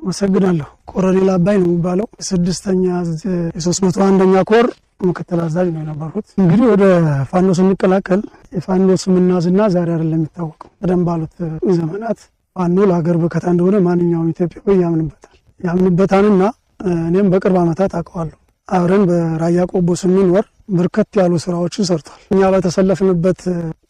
አመሰግናለሁ። ኮሎኔል አባይ ነው የሚባለው። ስድስተኛ የ301ኛ ኮር ምክትል አዛዥ ነው የነበርኩት። እንግዲህ ወደ ፋኖ ስንቀላቀል የፋኖ ስምና ዝና ዛሬ አይደለም የሚታወቀው። ቀደም ባሉት ዘመናት ፋኖ ለሀገር በከታ እንደሆነ ማንኛውም ኢትዮጵያዊ ያምንበታል ያምንበታልና እኔም በቅርብ ዓመታት አውቀዋለሁ። አብረን በራያ ቆቦ ስንኖር በርከት ያሉ ስራዎችን ሰርቷል። እኛ በተሰለፍንበት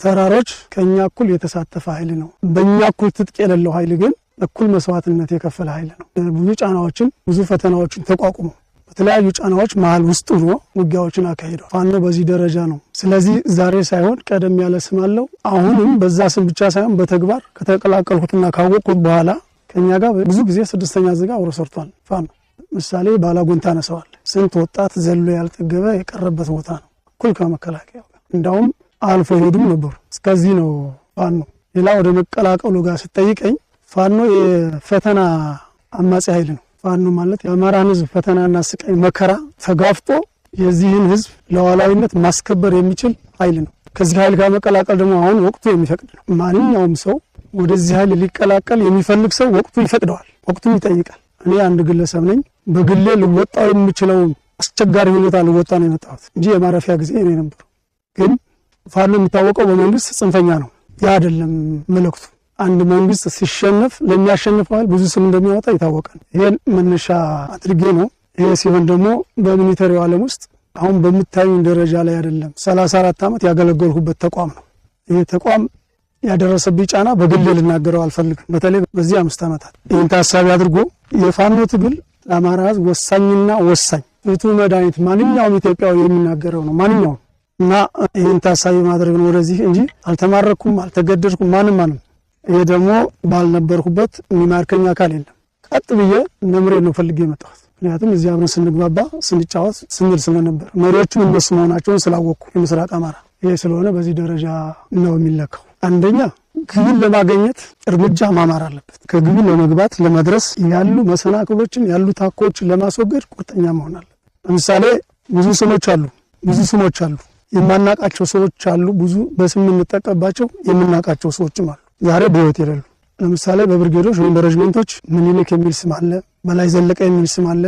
ተራሮች ከእኛ እኩል የተሳተፈ ኃይል ነው። በእኛ እኩል ትጥቅ የሌለው ኃይል ግን እኩል መስዋዕትነት የከፈለ ኃይል ነው። ብዙ ጫናዎችን ብዙ ፈተናዎችን ተቋቁሞ በተለያዩ ጫናዎች መሀል ውስጥ ሆኖ ውጊያዎችን አካሂደዋል። ፋኖ በዚህ ደረጃ ነው። ስለዚህ ዛሬ ሳይሆን ቀደም ያለ ስም አለው። አሁንም በዛ ስም ብቻ ሳይሆን በተግባር ከተቀላቀልኩትና ካወቅኩት በኋላ ከኛ ጋር ብዙ ጊዜ ስድስተኛ ዝጋ አብሮ ሰርቷል ፋኖ። ምሳሌ ባላጎን ታነሰዋል። ስንት ወጣት ዘሎ ያልጠገበ የቀረበት ቦታ ነው። እኩል ከመከላከያ ጋር እንዳውም አልፎ ሄዱም ነበሩ። እስከዚህ ነው ፋኖ። ሌላ ወደ መቀላቀሉ ጋር ስጠይቀኝ ፋኖ የፈተና አማጺ ኃይል ነው። ፋኖ ማለት የአማራን ሕዝብ ፈተናና ስቃይ መከራ ተጋፍጦ የዚህን ሕዝብ ሉዓላዊነት ማስከበር የሚችል ኃይል ነው። ከዚህ ኃይል ጋር መቀላቀል ደግሞ አሁን ወቅቱ የሚፈቅድ ነው። ማንኛውም ሰው ወደዚህ ኃይል ሊቀላቀል የሚፈልግ ሰው ወቅቱ ይፈቅደዋል፣ ወቅቱ ይጠይቃል። እኔ አንድ ግለሰብ ነኝ። በግሌ ልወጣው የምችለውን አስቸጋሪ ሁኔታ ልወጣ ነው የመጣሁት እንጂ የማረፊያ ጊዜ እኔ ነበሩ። ግን ፋኖ የሚታወቀው በመንግስት ጽንፈኛ ነው። ያ አይደለም መልእክቱ። አንድ መንግስት ሲሸነፍ ለሚያሸንፈው ኃይል ብዙ ስም እንደሚያወጣ ይታወቃል። ይሄን መነሻ አድርጌ ነው። ይሄ ሲሆን ደግሞ በ military ው ዓለም ውስጥ አሁን በምታዩኝ ደረጃ ላይ አይደለም። 34 ዓመት ያገለገልኩበት ተቋም ነው። ይሄ ተቋም ያደረሰብኝ ጫና በግሌ ልናገረው አልፈልግም። በተለይ በዚህ 5 ዓመታት ይህን ታሳቢ አድርጎ የፋኖ ትግል ለአማራ ሕዝብ ወሳኝና ወሳኝ ፍቱን መድኃኒት ማንኛውም ኢትዮጵያዊ የሚናገረው ነው። ማንኛውም እና ይህን ታሳቢ ማድረግ ነው ወደዚህ እንጂ አልተማረኩም፣ አልተገደድኩም ማንም ማንም። ይሄ ደግሞ ባልነበርኩበት የሚማርከኝ አካል የለም። ቀጥ ብዬ ነምሬ ነው ፈልጌ የመጣሁት። ምክንያቱም እዚህ አብረን ስንግባባ ስንጫወት ስንል ስለነበር መሪዎቹም እነሱ መሆናቸውን ስላወቅኩ የምስራቅ አማራ ይሄ ስለሆነ በዚህ ደረጃ ነው የሚለካው። አንደኛ ግብን ለማግኘት እርምጃ ማማር አለበት። ከግቡ ለመግባት ለመድረስ ያሉ መሰናክሎችን ያሉ ታኮችን ለማስወገድ ቁርጠኛ መሆን አለበት። ለምሳሌ ብዙ ስሞች አሉ፣ ብዙ ስሞች አሉ፣ የማናቃቸው ሰዎች አሉ፣ ብዙ በስም የምንጠቀባቸው የምናቃቸው ሰዎችም አሉ፣ ዛሬ በህይወት የሌሉ። ለምሳሌ በብርጌዶች ወይም በሬጅመንቶች ምኒልክ የሚል ስም አለ፣ በላይ ዘለቀ የሚል ስም አለ፣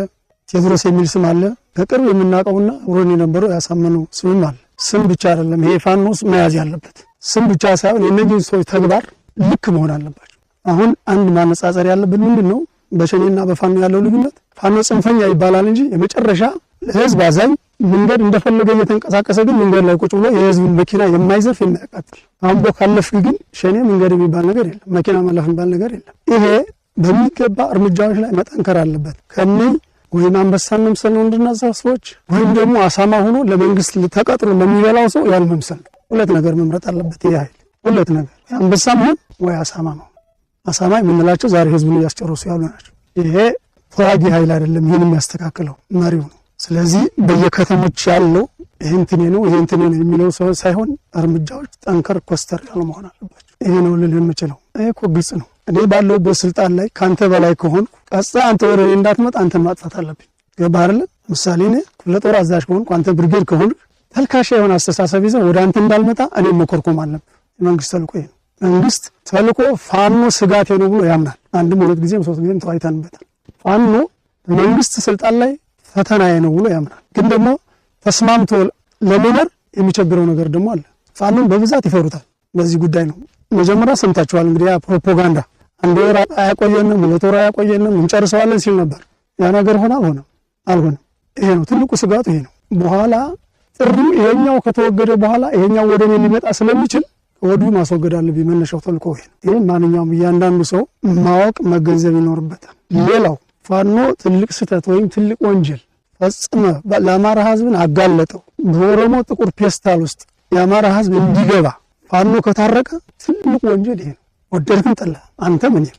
ቴዎድሮስ የሚል ስም አለ። በቅርብ የምናውቀውና አብሮን የነበረው ያሳመነው ስምም አለ። ስም ብቻ አይደለም ይሄ ፋኖ መያዝ ያለበት ስም ብቻ ሳይሆን የእነዚህን ሰዎች ተግባር ልክ መሆን አለባቸው። አሁን አንድ ማነጻጸር ያለብን ምንድን ነው? በሸኔና በፋኖ ያለው ልዩነት ፋኖ ጽንፈኛ ይባላል እንጂ የመጨረሻ ለህዝብ አዛኝ መንገድ እንደፈለገ እየተንቀሳቀሰ ግን መንገድ ላይ ቁጭ ብሎ የህዝብን መኪና የማይዘርፍ የማያቃጥል። አምቦ ካለፍክ ግን ሸኔ መንገድ የሚባል ነገር የለም፣ መኪና ማለፍ የሚባል ነገር የለም። ይሄ በሚገባ እርምጃዎች ላይ መጠንከር አለበት። ከነ ወይም አንበሳን መምሰል ነው እንድናዛ ሰዎች ወይም ደግሞ አሳማ ሆኖ ለመንግስት ተቀጥሮ ለሚበላው ሰው ያን መምሰል ነው። ሁለት ነገር መምረጥ አለበት ይሄ ኃይል። ሁለት ነገር አንበሳ መሆን ወይ አሳማ መሆን። አሳማ የምንላቸው ዛሬ ህዝቡን እያስጨረሱ ያሉ ናቸው። ይሄ ተዋጊ ኃይል አይደለም። ይህን የሚያስተካክለው መሪው ነው። ስለዚህ በየከተሞች ያለው ይሄ እንትኔ ነው ይሄ እንትኔ ነው የሚለው ሰው ሳይሆን እርምጃዎች ጠንከር ኮስተር ያሉ መሆን አለባቸው። ይሄ ነው ልል የምችለው። ይሄ እኮ ግልጽ ነው። እኔ ባለሁበት ስልጣን ላይ ከአንተ በላይ ከሆንኩ ቀጥታ አንተ ወደ እኔ እንዳትመጣ አንተን ማጥፋት አለብኝ። ገባህ አይደለ? ምሳሌ እኔ ክፍለ ጦር አዛዥ ከሆንኩ አንተ ብርጌድ ከሆንክ ተልካሻ የሆነ አስተሳሰብ ይዘህ ወደ አንተ እንዳልመጣ እኔ መኮርኮም አለብህ። የመንግስት ተልእኮ ይሄ ነው። መንግስት ተልእኮ ፋኖ ስጋቴ ነው ብሎ ያምናል። አንድም ሁለት ጊዜም ሶስት ጊዜም ተወያይተንበታል። ፋኖ በመንግስት ስልጣን ላይ ፈተናዬ ነው ብሎ ያምናል። ግን ደግሞ ተስማምቶ ለመኖር የሚቸግረው ነገር ደግሞ አለ። ፋኖን በብዛት ይፈሩታል። በዚህ ጉዳይ ነው መጀመሪያ ሰምታችኋል። እንግዲህ ያ ፕሮፓጋንዳ አንድ ወር አያቆየንም፣ 2 ወር አያቆየንም፣ እንጨርሰዋለን ሲል ነበር። ያ ነገር ሆነ አልሆነም? አልሆነም። ይሄ ነው ትልቁ ስጋቱ፣ ይሄ ነው። በኋላ ጥሪው ይሄኛው ከተወገደ በኋላ ይሄኛው ወደ እኔ ሊመጣ ስለሚችል ወዲሁ ማስወገድ አለብኝ። መነሻው ተልእኮ ይሄ ነው። ይሄ ማንኛውም እያንዳንዱ ሰው ማወቅ መገንዘብ ይኖርበታል። ሌላው ፋኖ ትልቅ ስህተት ወይም ትልቅ ወንጀል ፈጽመ ለአማራ ሕዝብን አጋለጠው በኦሮሞ ጥቁር ፔስታል ውስጥ የአማራ ሕዝብ እንዲገባ ፋኖ ከታረቀ ትልቅ ወንጀል ይሄ ነው። ወደድክም ጠላ አንተም እኔም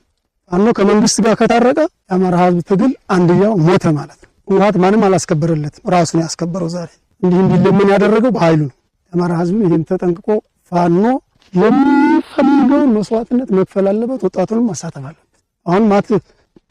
ፋኖ ከመንግስት ጋር ከታረቀ የአማራ ሕዝብ ትግል አንድያው ሞተ ማለት ነው። ህወሓት ማንም አላስከበረለትም፣ ራሱን ያስከበረው ዛሬ እንዲህ እንዲለመን ያደረገው በኃይሉ ነው። የአማራ ሕዝብም ይህን ተጠንቅቆ ፋኖ የሚፈልገውን መስዋዕትነት መክፈል አለበት። ወጣቱንም ማሳተፍ አለበት። አሁን ማት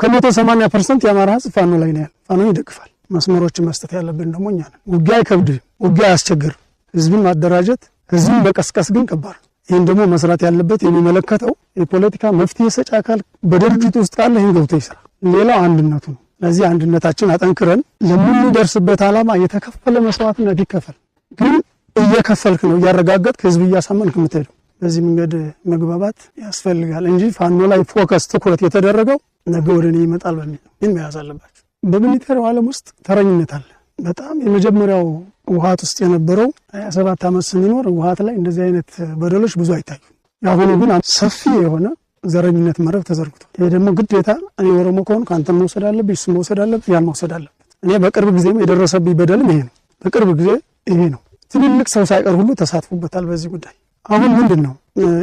ከ180% የአማራ ህዝብ ፋኖ ላይ ነው ያለው። ፋኖ ይደግፋል። መስመሮችን መስጠት ያለብን ደግሞ እኛ ነን። ውጊያ አይከብድም፣ ውጊያ አያስቸግርም። ህዝብን ማደራጀት ህዝብን መቀስቀስ ግን ከባድ ነው። ይህን ደግሞ መስራት ያለበት የሚመለከተው የፖለቲካ መፍትሄ ሰጪ አካል በድርጅቱ ውስጥ ካለ ይህን ገብቶ ይስራ። ሌላው አንድነቱ ነው። ለዚህ አንድነታችን አጠንክረን ለምንደርስበት ዓላማ የተከፈለ መስዋዕትነት ይከፈል። ግን እየከፈልክ ነው፣ እያረጋገጥክ፣ ህዝብ እያሳመንክ የምትሄደው። በዚህ መንገድ መግባባት ያስፈልጋል እንጂ ፋኖ ላይ focus፣ ትኩረት የተደረገው ነገ ወደ እኔ ይመጣል በሚል ነው። ይህን መያዝ አለባቸው። በ military ው ዓለም ውስጥ ተረኝነት አለ። በጣም የመጀመሪያው ህወሓት ውስጥ የነበረው፣ 27 ዓመት ስንኖር ህወሓት ላይ እንደዚህ አይነት በደሎች ብዙ አይታዩም። የአሁኑ ግን ሰፊ የሆነ ዘረኝነት መረብ ተዘርግቷል። ይሄ ደግሞ ግዴታ እኔ ኦሮሞ ከሆንኩ አንተን መውሰድ አለብህ፣ እሱ መውሰድ አለብህ፣ ያን መውሰድ አለበት። እኔ በቅርብ ጊዜም የደረሰብኝ በደልም ይሄ ነው። በቅርብ ጊዜ ይሄ ነው። ትልልቅ ሰው ሳይቀር ሁሉ ተሳትፎበታል በዚህ ጉዳይ። አሁን ምንድን ነው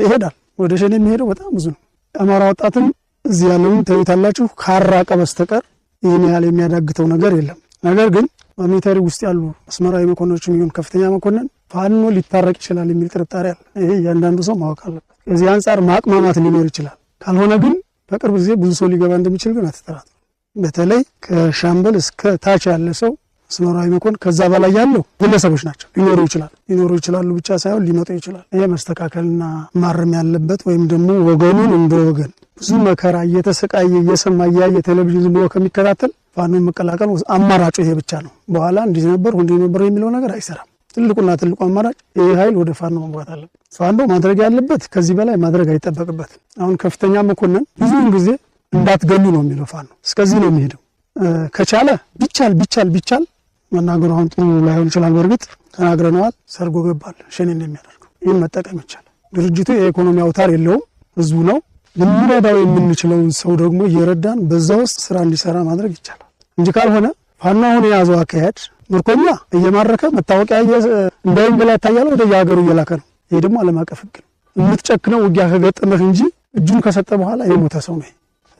ይሄዳል። ወደ ሸኔ የሚሄደው በጣም ብዙ ነው። አማራ ወጣትም እዚህ ያለውን ተዩታላችሁ። ካራቀ በስተቀር ይህን ያህል የሚያዳግተው ነገር የለም። ነገር ግን በ military ውስጥ ያሉ መስመራዊ መኮንኖችም ይሁን ከፍተኛ መኮንን ፋኖ ሊታረቅ ይችላል የሚል ጥርጣሬ አለ። ይሄ እያንዳንዱ ሰው ማወቅ አለበት። ከዚህ አንጻር ማቅማማት ሊኖር ይችላል። ካልሆነ ግን በቅርብ ጊዜ ብዙ ሰው ሊገባ እንደሚችል ግን አትጠራጥሩ። በተለይ ከሻምበል እስከ ታች ያለ ሰው፣ መስመራዊ መኮንን፣ ከዛ በላይ ያለው ግለሰቦች ናቸው። ሊኖሩ ይችላል፣ ሊኖሩ ይችላሉ ብቻ ሳይሆን ሊመጡ ይችላል። ይሄ መስተካከልና ማረም ያለበት ወይም ደግሞ ወገኑን እንደ ወገን ብዙ መከራ እየተሰቃየ፣ እየሰማ፣ እያየ፣ ቴሌቪዥን ዝም ብሎ ከሚከታተል ፋኖን መቀላቀል አማራጩ ይሄ ብቻ ነው። በኋላ እንዲህ ነበር፣ እንዲህ ነበር የሚለው ነገር አይሰራም። ትልቁና ትልቁ አማራጭ ይህ ኃይል ወደ ፋኖ መግባት አለበት። ፋኖ ማድረግ ያለበት ከዚህ በላይ ማድረግ አይጠበቅበትም። አሁን ከፍተኛ መኮንን ብዙውን ጊዜ እንዳትገሉ ነው የሚለው፣ ፋኖ እስከዚህ ነው የሚሄደው። ከቻለ ቢቻል ቢቻል ቢቻል፣ መናገሩ አሁን ጥሩ ላይሆን ይችላል። በእርግጥ ተናግረነዋል። ሰርጎ ገባል ሸኔ እንደሚያደርገው ይህን መጠቀም ይቻላል። ድርጅቱ የኢኮኖሚ አውታር የለውም፣ ህዝቡ ነው። ልንረዳው የምንችለውን ሰው ደግሞ እየረዳን በዛ ውስጥ ስራ እንዲሰራ ማድረግ ይቻላል እንጂ ካልሆነ ፋኖ አሁን የያዘው አካሄድ ምርኮኛ እየማረከ፣ መታወቂያ እንዳይንገላታ እያለ ወደ የሀገሩ እየላከ ነው። ይሄ ደግሞ ዓለም አቀፍ ህግ ነው። የምትጨክነው ውጊያ ከገጠመህ እንጂ እጁን ከሰጠ በኋላ የሞተ ሰው ነው።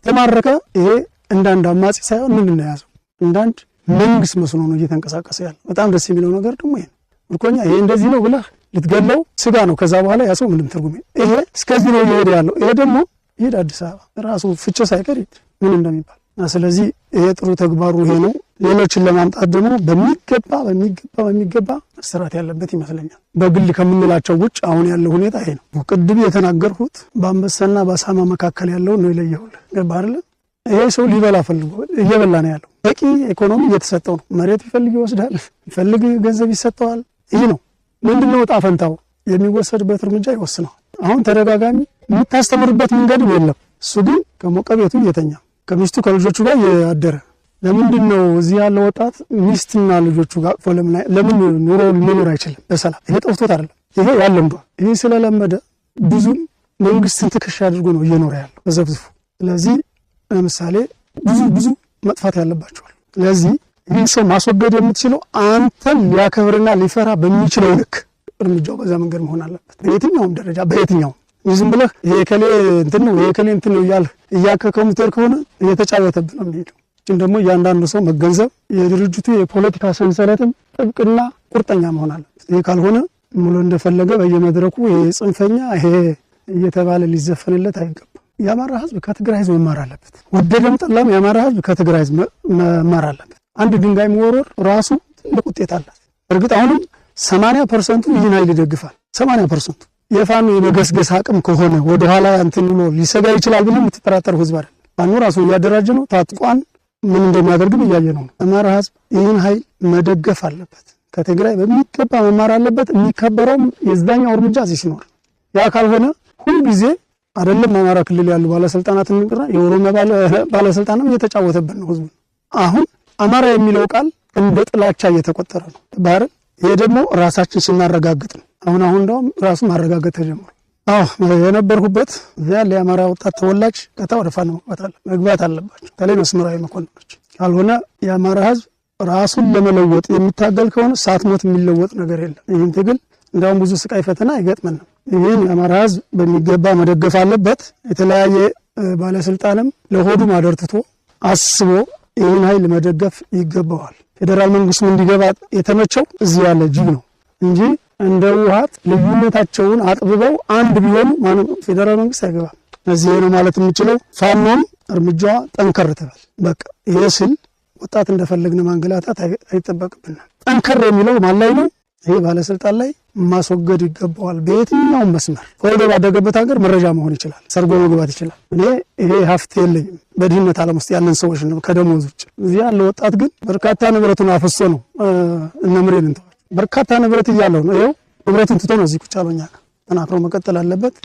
የተማረከ ይሄ እንዳንድ አማጺ ሳይሆን ምንድን ነው የያዘው፣ እንዳንድ መንግስት መስሎ ነው እየተንቀሳቀሰ ያለ። በጣም ደስ የሚለው ነገር ደግሞ ይሄ ነው። ምርኮኛ ይሄ እንደዚህ ነው ብለህ ልትገለው ስጋ ነው። ከዛ በኋላ ያ ሰው ምንም ትርጉም፣ ይሄ እስከዚህ ነው እየሄደ ያለው። ይሄ ደግሞ ይሄድ አዲስ አበባ ራሱ ፍቼ ሳይቀር ይሄድ ምን እንደሚባል። ስለዚህ ይሄ ጥሩ ተግባሩ ይሄ ነው። ሌሎችን ለማምጣት ደግሞ በሚገባ በሚገባ በሚገባ መሰራት ያለበት ይመስለኛል። በግል ከምንላቸው ውጭ አሁን ያለው ሁኔታ ይሄ ነው። ቅድም የተናገርኩት በአንበሳና በአሳማ መካከል ያለውን ነው የለየሁልህ። ገባህ አይደለ? ይሄ ሰው ሊበላ ፈልጎ እየበላ ነው ያለው። በቂ ኢኮኖሚ እየተሰጠው ነው። መሬት ቢፈልግ ይወስዳል፣ ቢፈልግ ገንዘብ ይሰጠዋል። ይህ ነው። ምንድነው ዕጣ ፈንታው? የሚወሰድበት እርምጃ ይወስነዋል። አሁን ተደጋጋሚ የምታስተምርበት መንገድም የለም። እሱ ግን ከሞቀ ቤቱ እየተኛ፣ ከሚስቱ ከልጆቹ ጋር እያደረ፣ ለምንድን ነው እዚህ ያለው ወጣት ሚስትና ልጆቹ ጋር አቅፎ ለምን ኑሮ መኖር አይችልም በሰላም? ይሄ ጠፍቶት አይደለም። ይሄ ያለምዷል። ይሄ ስለለመደ ብዙም መንግስትን ትከሻ አድርጎ ነው እየኖረ ያለው በዘብዝፎ። ስለዚህ ለምሳሌ ብዙ ብዙ መጥፋት ያለባቸዋል። ስለዚህ ይህን ሰው ማስወገድ የምትችለው አንተን ሊያከብርና ሊፈራ በሚችለው ልክ እርምጃው በዛ መንገድ መሆን አለበት። በየትኛውም ደረጃ፣ በየትኛውም። ዝም ብለህ ይሄ ከሌ እንትን ነው፣ ይሄ ከሌ እንትን ነው እያልህ እያከከው የምትሄድ ከሆነ እየተጫወተብህ ነው የሚሄደው። ግን ደግሞ እያንዳንዱ ሰው መገንዘብ፣ የድርጅቱ የፖለቲካ ሰንሰለትም ጥብቅና ቁርጠኛ መሆን አለበት። ይሄ ካልሆነ ሙሉ እንደፈለገ በየመድረኩ ይሄ ጽንፈኛ ይሄ እየተባለ ሊዘፈንለት አይገባም። የአማራ ሕዝብ ከትግራይ ሕዝብ መማር አለበት። ወደደም ጠላም የአማራ ሕዝብ ከትግራይ ሕዝብ መማር አለበት። አንድ ድንጋይ መወርወር ራሱ ትልቅ ውጤት አላት። እርግጥ አሁንም 80% ይህን ኃይል ይደግፋል። 80% የፋኖ የመገስገስ አቅም ከሆነ ወደኋላ እንትን ብሎ ሊሰጋ ይችላል ብለህ የምትጠራጠረው ህዝብ አይደለም። ፋኖ ራሱ እያደራጀ ነው። ታጥቋን ምን እንደሚያደርግም እያየ ነው። አማራ ህዝብ ይህን ኃይል መደገፍ አለበት። ከትግራይ በሚገባ መማር አለበት። የሚከበረውም የዛኛው እርምጃ እዚህ ሲኖር፣ ያ ካልሆነ ሁልጊዜ አይደለም አማራ ክልል ያሉ ባለስልጣናት እንቅራ የኦሮሚያ ባለስልጣንም እየተጫወተብን ነው ህዝቡ። አሁን አማራ የሚለው ቃል እንደ ጥላቻ እየተቆጠረ ነው። ባህር ይሄ ደግሞ ራሳችን ስናረጋግጥ ነው። አሁን አሁን እንደውም ራሱ ማረጋገጥ ተጀምሯል። አዎ፣ የነበርኩበት እዚያ ያለ የአማራ ወጣት ተወላጅ ቀጥታ ወደ ፋኖ መግባት አለባቸው። በተለይ መስመራዊ መኮንኖች። ካልሆነ የአማራ ህዝብ ራሱን ለመለወጥ የሚታገል ከሆነ ሳትሞት የሚለወጥ ነገር የለም። ይህን ትግል እንዲያውም ብዙ ስቃይ ፈተና አይገጥመንም። ይህን የአማራ ህዝብ በሚገባ መደገፍ አለበት። የተለያየ ባለስልጣንም ለሆዱ ማደር ትቶ አስቦ ይህን ኃይል መደገፍ ይገባዋል። ፌዴራል መንግስቱ እንዲገባ የተመቸው እዚህ ያለ ጅብ ነው እንጂ እንደ ህወሓት ልዩነታቸውን አጥብበው አንድ ቢሆኑ ማንም ፌዴራል መንግስት አይገባም። እዚህ ነው ማለት የምችለው። ፋኖም እርምጃዋ ጠንከር ትበል። በቃ ይሄ ስል ወጣት እንደፈለግን ማንገላታት አይጠበቅብንም። ጠንከር የሚለው ማን ላይ ነው? ይሄ ባለስልጣን ላይ ማስወገድ ይገባዋል። በየትኛውም መስመር ተወልዶ ባደገበት ሀገር መረጃ መሆን ይችላል፣ ሰርጎ መግባት ይችላል። እኔ ይሄ ሀብት የለኝም። በድህነት ዓለም ውስጥ ያለን ሰዎች ነው ከደሞዝ ውጭ። እዚህ ያለ ወጣት ግን በርካታ ንብረቱን አፍሶ ነው፣ እነ ምሬን እንተዋል፣ በርካታ ንብረት እያለው ነው። ይኸው ንብረቱን ትቶ ነው እዚህ ቁጭ ያለው። እኛ ጋር ተጠናክሮ መቀጠል አለበት።